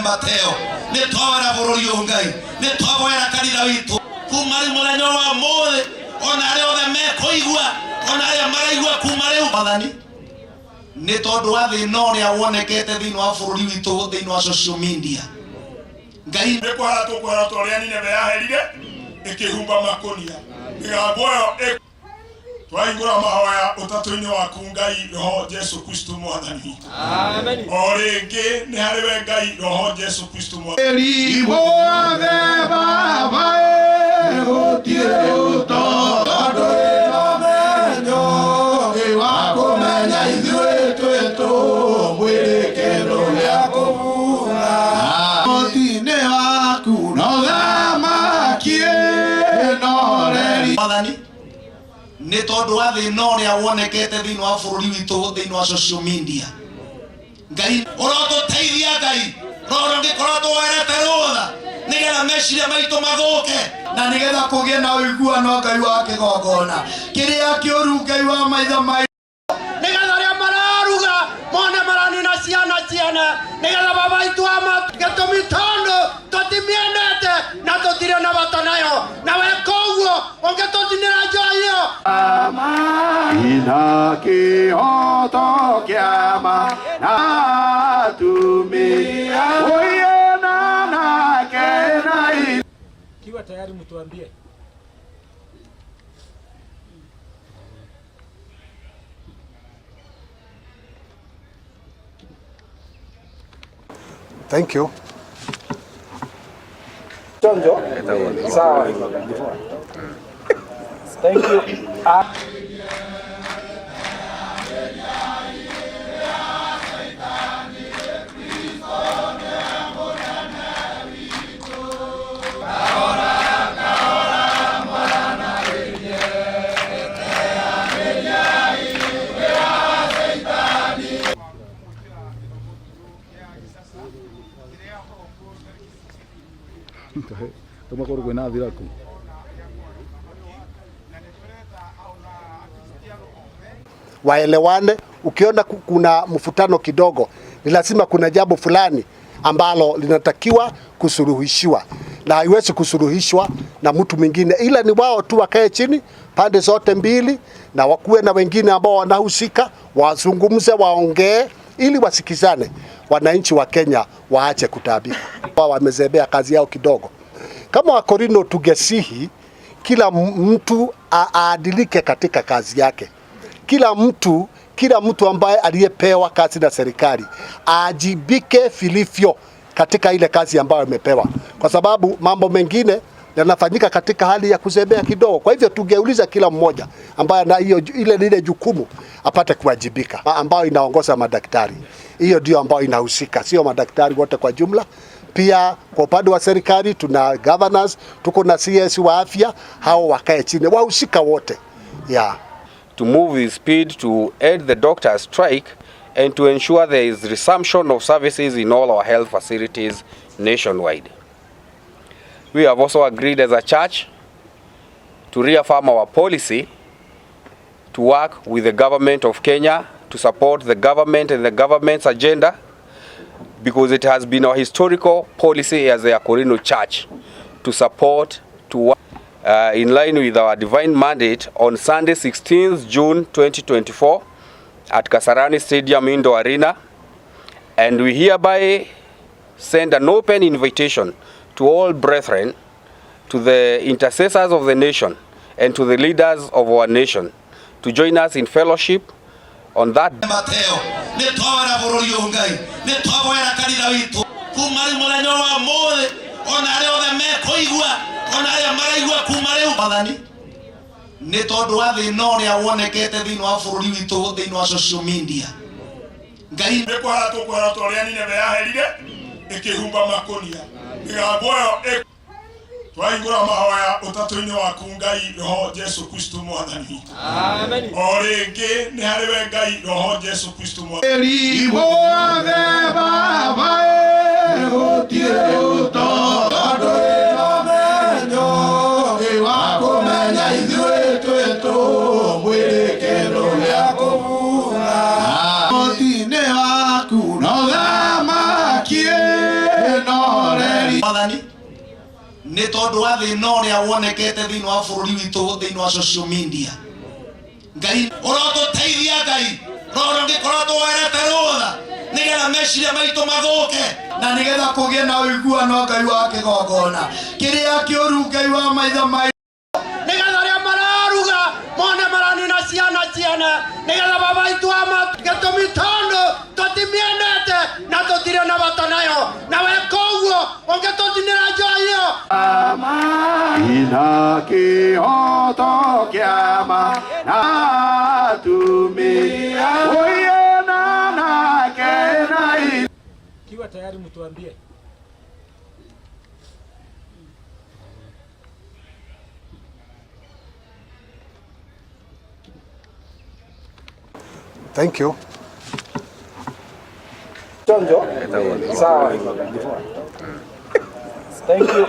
Mateo nĩ twawera bũrũri ũyũ Ngai nĩ twawera kanitha witũ kuma rĩu mũthenya wa mũthĩ ona arĩa othe mekũigua ona arĩa maraigua kuma rĩu Mwathani nĩ tondũ wa thĩna ũrĩa wonekete thĩinĩ wa bũrũri witũ thĩinĩ wa social media Ngai nĩ kũhara tũkũhara ta ũrĩa Nineve yaherire ĩkĩhumba makũnia mĩgambo ĩyo twahingũra mahoya ũtatũ-inĩ waku Ngai Roho Jesu Kristo mwathani witũ o rĩngĩ nĩ harĩ we Ngai Roho Jesu Kristo mwathani Wothe baba gũtirĩ tondũ ĩno menyo wa kũmenya ithuĩ twĩtũ mwĩrĩ kĩndũ gĩa kũbura mũtĩ-inĩ waku no thamaki no reri Mwathani nĩ tondũ wa thĩna ũrĩa wonekete thĩinĩ wa bũrũri witũ thĩinĩ wa social media Ngai ũrotũteithia Ngai roho ũngĩkorwo tũwerete rũtha nĩgetha meciria maitũ mathũke na nĩgetha kũgĩe na ũiguano Ngai wa kĩgongona kĩrĩa kĩũru Ngai wa maithe maitũ nĩgetha arĩa mararuga mone maranina ciana ciene nĩgetha baba itũ ama gĩtũmi tondũ tũtimiendete na tũtirĩ na bata nayo na weka ũguo ũngĩtũtinĩra njohi ĩyo ina kĩhoto kĩama na atumia ũiena nake na Kiwa tayari mtuambie. Thank you. Chonjo. Sawa. Thank you. Toma kor kwina thiraku. Waelewane. Ukiona kuna mvutano kidogo, ni lazima kuna jambo fulani ambalo linatakiwa kusuluhishiwa, na haiwezi kusuluhishwa na mtu mwingine, ila ni wao tu wakae chini pande zote mbili, na wakuwe na wengine ambao wanahusika, wazungumze, waongee ili wasikizane. Wananchi wa Kenya waache kutaabika. Wao wamezembea kazi yao kidogo. Kama Wakorino tungesihi kila mtu aadilike katika kazi yake. Kila mtu ambaye aliyepewa kazi na serikali aajibike vilivyo katika ile kazi ambayo amepewa, kwa sababu mambo mengine yanafanyika katika hali ya kuzembea kidogo. Kwa hivyo tungeuliza kila mmoja ambaye ana hiyo ile lile jukumu apate kuwajibika, ambayo inaongoza madaktari. Hiyo ndio ambayo inahusika, sio madaktari wote kwa jumla. Pia kwa upande wa serikali tuna governors, tuko na CS wa afya, hao wakae chini, wahusika wote yeah. To move with speed to end the doctors' strike and to ensure there is resumption of services in all our health facilities nationwide. We have also agreed as a church to reaffirm our policy to work with the government of Kenya to support the government and the government's agenda, because it has been our historical policy as the Akorino Church to support, to work in line with our divine mandate on Sunday 16th June 2024 at Kasarani Stadium Indoor Arena. And we hereby send an open invitation to all brethren, to the intercessors of the nation, and to the leaders of our nation to join us in fellowship on that. Mateo nĩ twawera bũrũri ũyũ Ngai nĩ twawera kanitha witũ kuma rĩu mũthenya wa mũthĩ ona arĩa othe mekũigua ona arĩa maraigua kuma rĩu Mwathani nĩ tondũ wa thĩna ũrĩa wonekete thĩinĩ wa bũrũri witũ thĩinĩ wa social media Ngai nĩ kũhara tũkũhara ta ũrĩa Nineve yaherire ĩkĩhumba makũnia mĩgambo ĩyo twahingũra mahoya ũtatũ-inĩ waku Ngai Roho Jesu Kristo mwathani witũ o rĩngĩ nĩ harĩ we Ngai Roho Jesu Kristo mwathani Wothe baba gũtirĩ tondũ ĩno menyo wa kũmenya ithuĩ twĩtũ mwĩrĩ kĩndũ gĩa kũbura mũtĩ-inĩ waku no thamaki Mwathani nĩ tondũ wa thĩna ũrĩa wonekete thĩinĩ wa bũrũri witũ thĩinĩ wa social media. Ngai ũrotũteithia, Ngai roho ũngĩkorwo tũwerete rũtha nĩgetha meciria maitũ mathũke na nĩgetha kũgĩe na ũiguano Ngai wa kĩgongona kĩrĩa kĩũru Ngai wa maithe maitũ nĩgetha arĩa mararuga mone maranina ciana ciene nĩgetha baba witũ wa matu gĩtũmi tondũ tũtimiendete na tũtirĩ na bata nayo na weka ũguo ũngĩtũtinĩra njohi ĩyo. Ina kĩhoto kĩama na atumia ũyena nake na Kiwa tayari mtuambie. Thank you. Chonjo. Sawa. Thank you.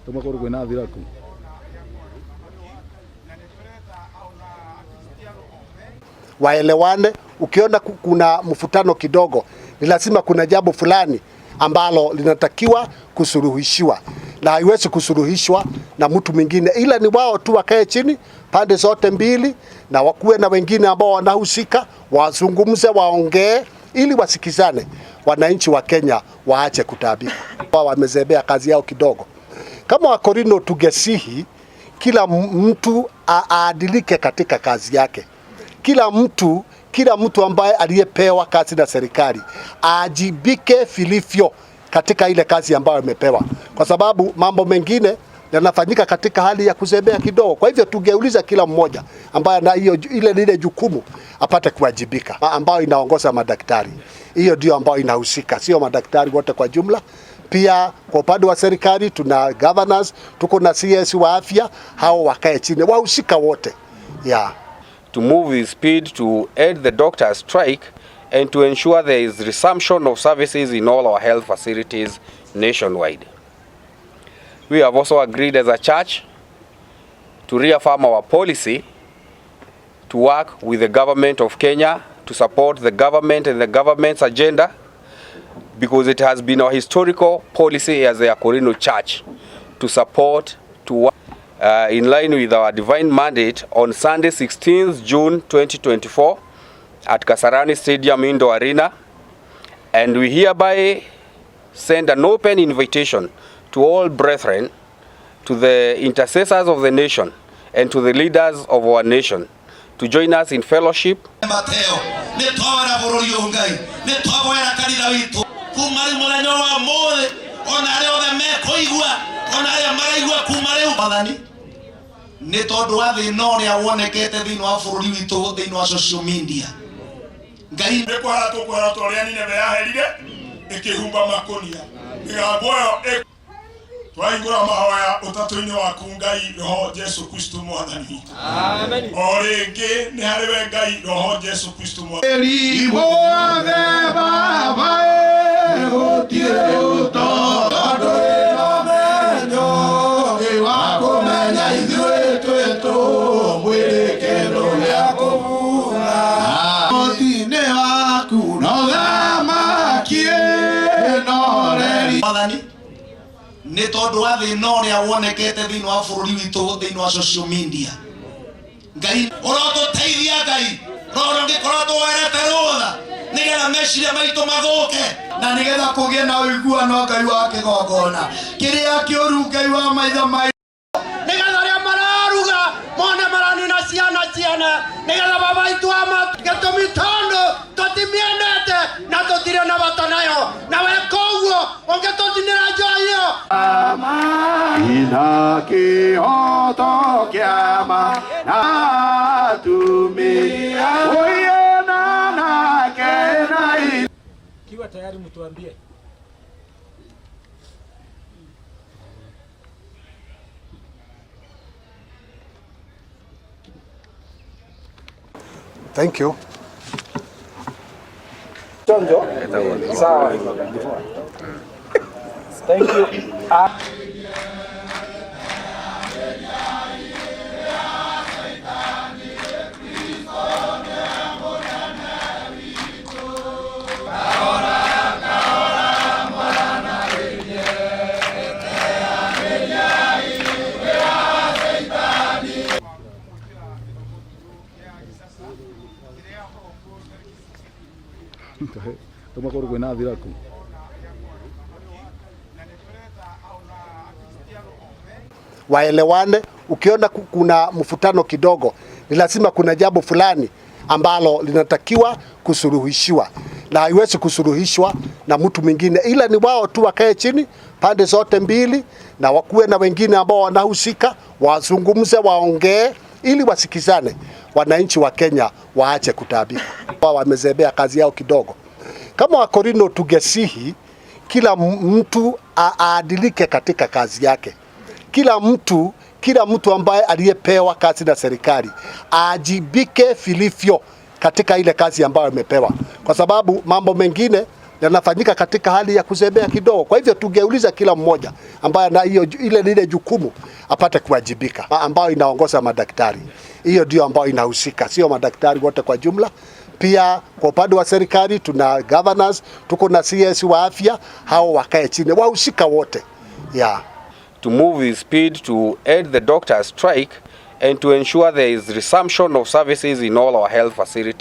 Toma kũndũ kwĩna thiraku. Waelewane. Ukiona kuna mvutano kidogo, ni lazima kuna jambo fulani ambalo linatakiwa kusuluhishiwa, na haiwezi kusuluhishwa na mtu mwingine, ila ni wao tu wakae chini pande zote mbili, na wakuwe na wengine ambao wanahusika, wazungumze, waongee ili wasikizane. Wananchi wa Kenya waache kutaabika. Wao wamezembea kazi yao kidogo. Kama Wakorino tungesihi kila mtu aadilike katika kazi yake. Kila mtu ambaye aliyepewa kazi na serikali aajibike vilivyo katika ile kazi ambayo amepewa, kwa sababu mambo mengine yanafanyika katika hali ya kuzembea kidogo. Kwa hivyo tungeuliza kila mmoja ambaye ana hiyo ile lile jukumu apate kuwajibika, ambayo inaongoza madaktari. Hiyo ndio ambayo inahusika, sio madaktari wote kwa jumla. Pia kwa upande wa serikali tuna governors, tuko na CS wa afya, hao wakae chini, wahusika wote, yeah. To move with speed to end the doctors' strike and to ensure there is resumption of services in all our health facilities nationwide. We have also agreed as a church to reaffirm our policy to work with the government of Kenya to support the government and the government's agenda, because it has been our historical policy as the Akorino Church to support, to work in line with our divine mandate on Sunday 16th June 2024 at Kasarani Stadium Indoor Arena. And we hereby send an open invitation to all brethren, to the intercessors of the nation, and to the leaders of our nation to join us in fellowship. Mateo nĩ twawera bũrũri ũyũ Ngai nĩ twawera kanitha witũ kuma rĩu mũthenya wa ũmũthĩ ona arĩa othe mekũigua ona arĩa maraigua kuma rĩu. Mwathani nĩ tondũ wa thĩna ũrĩa wonekete thĩinĩ wa bũrũri witũ thĩinĩ wa social media. Ngai nĩ kwara tũkwara ta ũrĩa Nineve yaherire ĩkĩhumba makũnia mĩgambo ĩyo twahingũra mahoya ũtatũ-inĩ waku Ngai Roho Jesu Kristo Mwathani witũ. O rĩngĩ nĩ harĩ we Ngai Roho Jesu Kristo Mwathani. Imwathe Baba gũtirĩ ũtondũ ĩno menyo wa kũmenya ithuĩ twĩtũ mwĩrĩ kĩndũ gĩa kũbuna mũtĩ-inĩ waku no thamakie no reri. Mwathani nĩ tondũ wa thĩna ũrĩa wonekete thĩinĩ wa bũrũri witũ thĩinĩ wa social media. Ngai ũrotũteithia, Ngai roho ũngĩkorwo tũwerete rũtha nĩgetha meciria maitũ mathũke na nĩgetha kũgĩe na ũiguano Ngai wa kĩgongona kĩrĩa kĩũru Ngai wa maithe maitũ nĩgetha arĩa mararuga mone maranina ciana ciene nĩgetha baba witũ wa matu gĩtũmi tondũ tũtimiendete na tũtirĩ na bata nayo na weka ũguo ũngĩtũtinĩra njohi ĩyo. Ina kĩhoto kĩama na atumia ũyena nake na Kiwa tayari mtuambie. Thank you. Chonjo. Sawa. Thank you. Tuma kũndũ kwĩna thiraku. Waelewane. Ukiona kuna mvutano kidogo, ni lazima kuna jambo fulani ambalo linatakiwa kusuluhishiwa, na haiwezi kusuluhishwa na mtu mwingine, ila ni wao tu wakae chini pande zote mbili, na wakuwe na wengine ambao wanahusika, wazungumze, waongee ili wasikizane. Wananchi wa Kenya waache kutaabika. Wao wamezembea kazi yao kidogo. Kama Wakorino tungesihi kila mtu aadilike katika kazi yake. Kila mtu ambaye aliyepewa kazi na serikali aajibike vilivyo katika ile kazi ambayo amepewa, kwa sababu mambo mengine yanafanyika katika hali ya kuzembea kidogo. Kwa hivyo tungeuliza kila mmoja ambaye ana hiyo ile lile jukumu apate kuwajibika, ambayo inaongoza madaktari. Hiyo ndio ambayo inahusika, sio madaktari wote kwa jumla. Pia kwa upande wa serikali tuna governors, tuko na CS wa afya, hao wakae chini, wahusika wote, yeah. To move with speed to end the doctors' strike and to ensure there is resumption of services in all our health facilities.